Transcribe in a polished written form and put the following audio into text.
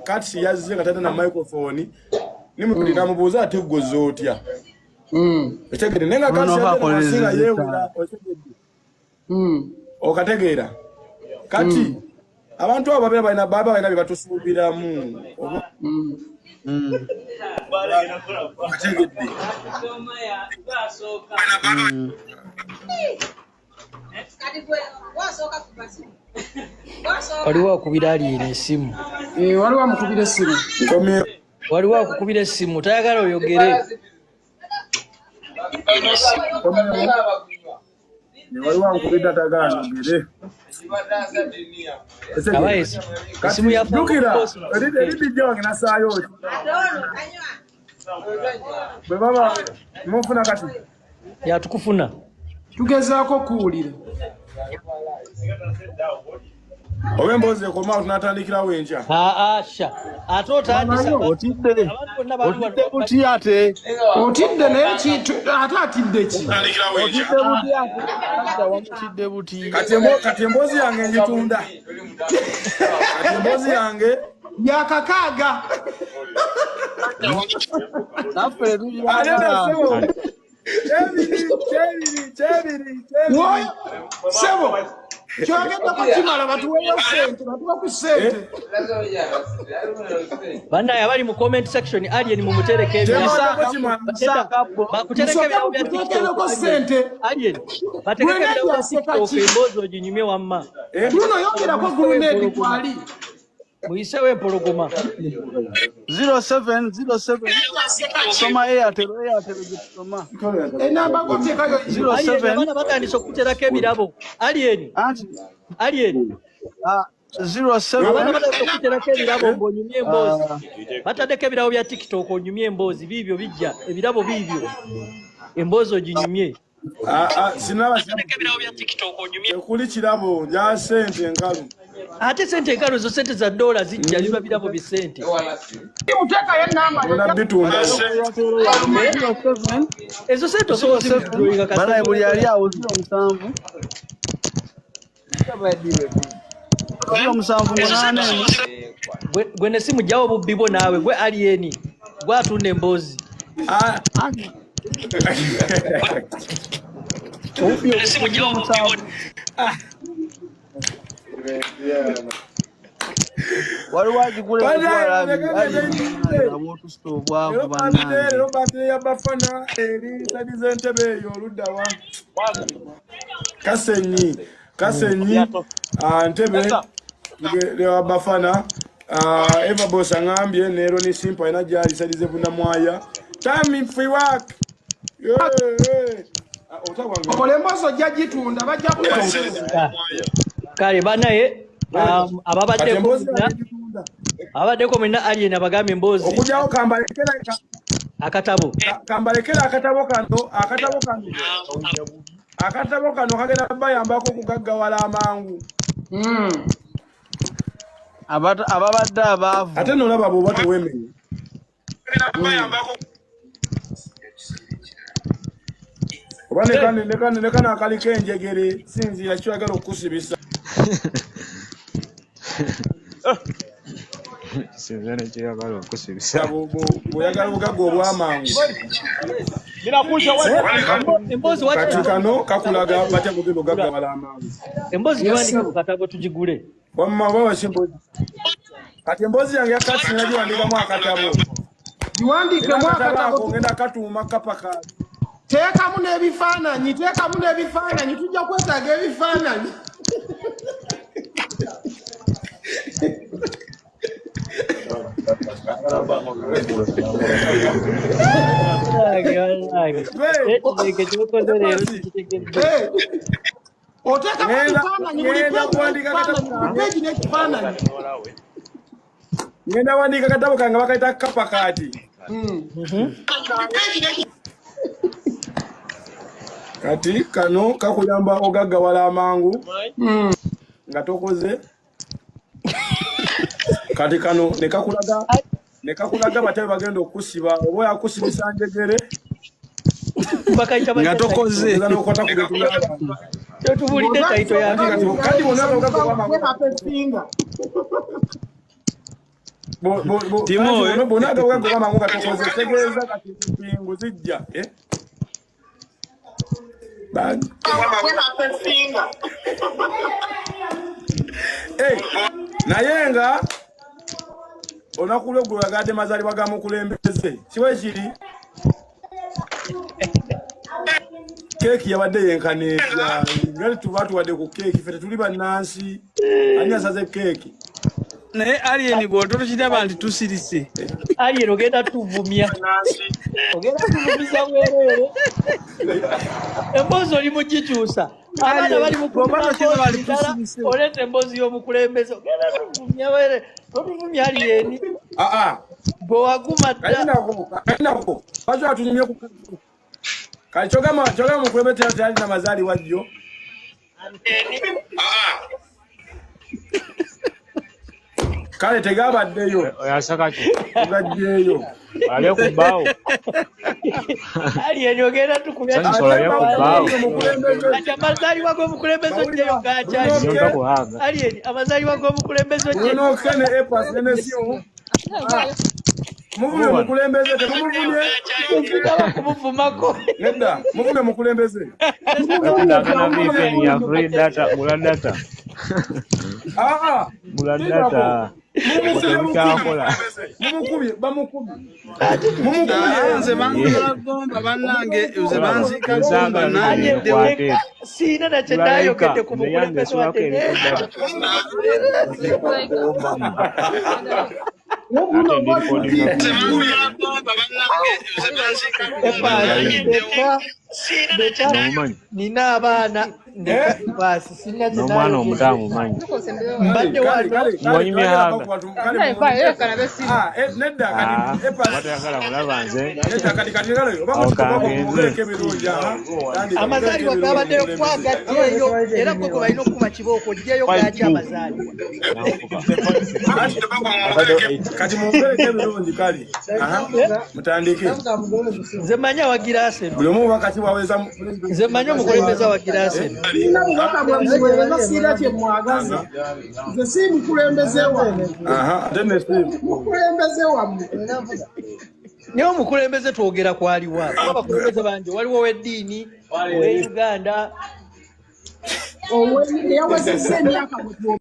Kati yazze nga talina na microphone, nimudi namubuuza ate ggoza otya? Okitegedde? Naye nga Ono kati oba yazze wansi nga akolereza yeewula, okitegedde? Mm. Okategeera? Kati abantu abo babeera balina, baba balina bye batusuubiramu oba okategedde? Waliwo akubira Alien essimu. Eh, waliwo amukubira essimu. Nkomye. Waliwo akukubira essimu, tayagala oyogere. Waliwo ankubidde atagala njogere. Aba esimu ya Jjukira eri dijja wange nasaayo ki bwe baba munfuna kati. Yatukufuna. Tugezaako okuwulira. Oba emboozi ekomaawo tunatandikirawo enkya. Aa, sha, ate otandise. Walayo. Otidde. Abantu bonna bali wano. Otidde buti ate. Otidde naye ki ate atidde ki? Otidde buti ate. Adda wamutidde buti. Kati emboozi yange ngitunda, kati emboozi yange Yakakaaga. Naffe ate tugyagala. nasebo kyebiri, kyebiri, kyebiri, kyebiri. Woyo sebo kyogeddeko kimala, batuweeyo sente, batuwe ku sente. Bannaye abali mu comment section, Alien mumutereko ebirabo. Kyembaddeko kimala. Bakutereko Musooke ebirabo bya TikTok. mututeekereko sente. Alien, bategeke Grenade ebirabo bya aseka TikTok, ki? emboozi oginyumye wamma. Eh? Bruno, yogerako, Grenade kwali. Muyisewo empologoma. 07 07 soma Airtel, Airtel gye tusoma. Enamba goteekayo. Alien, 07 abaana batandise okukuterako ebirabo, Alien. Anti Alien, ah, 07 abaana batandise okukuterako ebirabo ng'onyumye emboozi. Ah, Bataddeko ebirabo bya TikTok, onyumye emboozi, biibyo bijja, ebirabo biibyo, emboozi oginyumye. Ah, ah, sinaba tekuli kirabo nja sente enkalu. Ate sente enkalu zo sente za dola zijja, biba birabo bisente. Muteekayo enamba. Ngenda bitunda. Airtel yange 07 Ezo sente osobola 07 ozibidrawinga. Banaye buli ali awo, 07 07 8 Gwe ne simu jjawo obubbi bwo naawe. Gwe Alien, gwe atunda emboozi. Ah, anti obubbi 07 waliwo agigula Banaye, emitwalo 20. muleke Ali ngende. abootusta obwavu. Leero birthday, Bannange. leero birthday ya Bafana eri sadi z'entebe eyo oludda wa Kasenyi, Kasenyi, ah, Ntebe wa Bafana. Ah, Eva Boss aŋambye neero ni Simple alina gyali sadi ze Bunamwaya. Time for work. Yeah. Ah, ota wange. Okola emboozi ojja gitunda, bajja kuwa. Kale banaye, Kati ababaddeko emboozi mwenna, yange gitunda. ababaddeko mwenna, Alien abagambye emboozi. Okugyawo kambalekera Akatabo. Kambalekera akatabo kano, akatabo kano, akatabo kano kagenda bayambako okugaggawala amangu. Ababadde abaavu. Ate nolaba bw'oba teweemenye oba ne kano akaliko enjegere sinziira kyoyagala okukusibisa. Sinze nekyeyagala okusibisa. Bw'oyagala obugagga obw'amangu, Emboozi kati waki kano kakulaga batya bugenda ogaggawala amangu. Emboozi giwandike mu katabo tugigule. Wamma oba waki emboozi? Kati emboozi yange yakati nagiwandikamu akatabo. Giwandiikemu Era akatabo akatabo. ako ngenda katuuma kapaka. Teekamu n'ebifaananyi, teekamu n'ebifaananyi, tujja kwetaaga ebifaananyi. Bannange, bannange. Ekyo kyokoze leero sikitegedde. Eh, oteekamu ebifaananyi buli Ngenda peegi kuwandiika n'ekifaananyi, akatabo. buli peegi n'ekifaananyi. Ngenda wandiika akatabo kange bakayita kapakaati. Kati kano kakuyamba ogaggawala amangu nga tokoze. Kati kano ne kakulaga batya bagenda okukusiba, oba oyakusibisa njegere. Bakayita Nga batya? tokoze. Ogeza n'okwata ku bintu by'abantu. Totubulidde title ya Kati bonna obugagga obw'amangu. Happy finger. Timo, eh? Bona agabugagoba mangu nga tokoze tegeeza kati mpingu zijja, eh? Eh, naye nga olunaku lweggulo yagadde mazaalibwa ga mukulembeze, kiwe kiri keeki yabadde yenkana etya? Nga tuba tuwadde ku keeki, ffe tetuli bannansi, ani asaze keeki? Naye Alien, gwe otokiraba nti tusirise? Alien, ogenda tuvumya, ogenda tuvumiza bwereere. Emboozi oli mugikyusa, abaana bali mu Bw'oba kunyuma tokiraba mboozi nti ddala, tusirise. oleeta emboozi y'omukulembeze. Ogenda tuvumya bwereere, totuvumya Alien. Aa. Bwe waguma dda. Kalinako lwaki watunyumye ku kali? Kyogamba mukulembeze teyalina mazaalibwa jjo? Kale tegabaddeyo. Oyasaka ki? Tugajjeeyo. Olabye ku bbaawo? Alien, ogenda tukubya. Sanyusa, olabye ku bbaawo? Omukulembeze. Kati amazaalibwa g'omukulembeze ojjeyo gakyali? Nzonga kuhaaga. Alien, amazaalibwa g'omukulembeze ojjeyo. Bruno K ne Epas ne Nesimu, muvumye omukulembeze, temumuvumye? Sigaba kumuvumako. Nedda, muvumye omukulembeze. Wekudagana VPN ya free data, gula data. Aa. Gula data. Tebikyakola. Mumukubye, bamukubye. Ah, nze Mumukubye. banzika gomba bannange, nze banziika gomba. Nsaagala Nanyiddewo. kwate. Siina nakye Gula naayogedde laika. ku Nze yange mukulembeze esulako wadde eri ku data. Ate ndi recordinga ku Epasi, ndeka, ndeka. Nomumanyi? Nina abaana, ndeka Epasi, sina kye N'omwana omuto naayogedde. amumanyi. Mbadde wano. Mwanyumye haga. Nedda. Ah, Kati Epas. batayagala kulaba nze. Nedda, kati kati kale oba Awo kangenze. mugereko ebirungi, aha. Tandika, Amazaalibwa mugereko gabaddeyo ebirungi. kwagatteeyo, era gwe gwe balina okukuba kibooko, ojjeyo gaki amazaalibwa. Nanfuka. Kati mugereko ebirungi, kale, aha, mutandike. Nze manyi awagira Arsenal. Buli omu wakati waweza. Nze manyi omukulembeze awagira Arsenal. Sirina bubaka bwammwe era siina kye mwagaza. Nze si mukulembeze wammwe. Aha, ate Nesimu. Mukulembeze wammwe. Naye omukulembeze twogera kwaliwa? Kuba abakulembeze bangi, waliwo ow'eddiini, owe Uganda. Eyawezezza emyaka gwe.